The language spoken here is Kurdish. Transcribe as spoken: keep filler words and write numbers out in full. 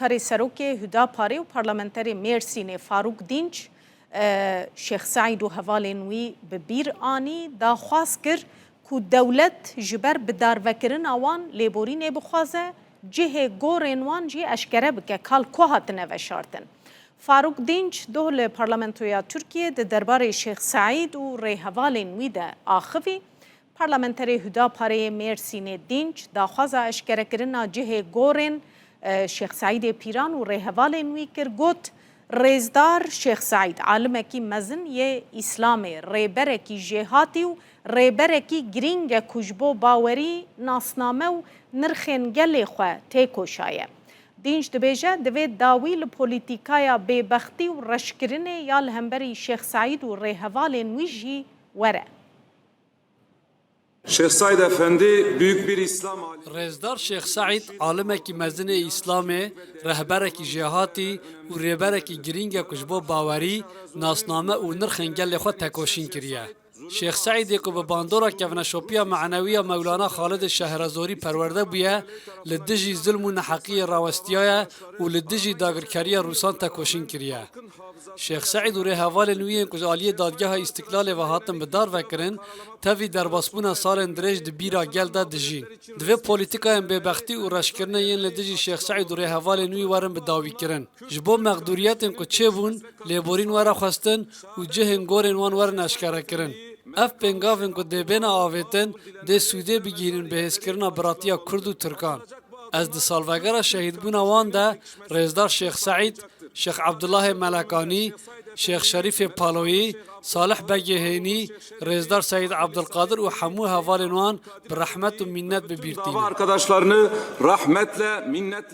Karê serokê Hudaparê û parlamenterê Mêrsînê Farûk Dînç, e, Şêx Seîd û hevalên wî bi bîr anî, daxwaz kir ku dewlet ji ber bidarvekirina wan lêborînê bixwaze, cihê gorên wan jî eşkere bike, ka li ku hatine veşartin. Farûk Dînç doh li Parlamentoya Tirkiyê di derbarê Şêx Seîd û rêhevalên wî de axivî. Parlamenterê Hudaparê yê Mêrsînê Dînç daxwaza eşkerekirina cihê gorên, e, Şêx Seîdê Pîran û rêhevalên wî kir, got, Rêzdar Şêx Seîd, alimekî mezin yê Îslamê, rêberekî jêhatî û rêberekî girîng e ku ji bo bawerî, nasname û nirxên gelê xwe têkoşaye. Dînç dibêje, divê dawî li polîtîkaya bêbextî û reşkirinê ya li hemberî Şêx Seîd û rêhevalên wî jî were. Şêx Seîd Efendî büyük bir İslam alimi. Rêzdar Şêx Seîd, alimekî mezin ê Îslamê, rehberekî jêhatî û rêberekî girîng e ku ji bo bawerî, nasname û nirxên gelê xwe tekoşîn kiriye. Şêx Seîdê ku bi bandora kevneşopiya manewî ya Mewlana Xalidê Şehrezorî perwerde bûye, li dijî zilm û neheqiyê rawestiyaye û li dijî dagirkeriya Rûsan tekoşîn kiriye. Şêx Seîd û rêhevalên wî yên ku ji aliyê Dadgeha Îstiklalê ve hatin bidarvekirin, tevî derbasbûna salên dirêj di bîra gel de dijîn. Di vê polîtîkayên bêbextî û reşkirinê yên li dijî Şêx Seîd û rêhevalên wî werin bidawîkirin. Ji bo mexdûriyetên ku çêbûn, lêborîn were xwestin û cihên gorên wan werin eşkerekirin. Ev pêngavên ku dê bêne avêtin, dê sûdê bigihînin bi hêzkirina biratiya Kurd û Tirkan. Ez di salvegera şehîdbûna wan de Rêzdar Şêx Seîd, Şêx Ebdullahê Melekanî, Şêx Şerîfê Paloyî, Salih Begê Hênî, Rêzdar Seîd Ebdulqadir û hemû hevalên wan bi rehmet û mînet bi bîr tînim. Arkadaşlarını rahmetle, minnetle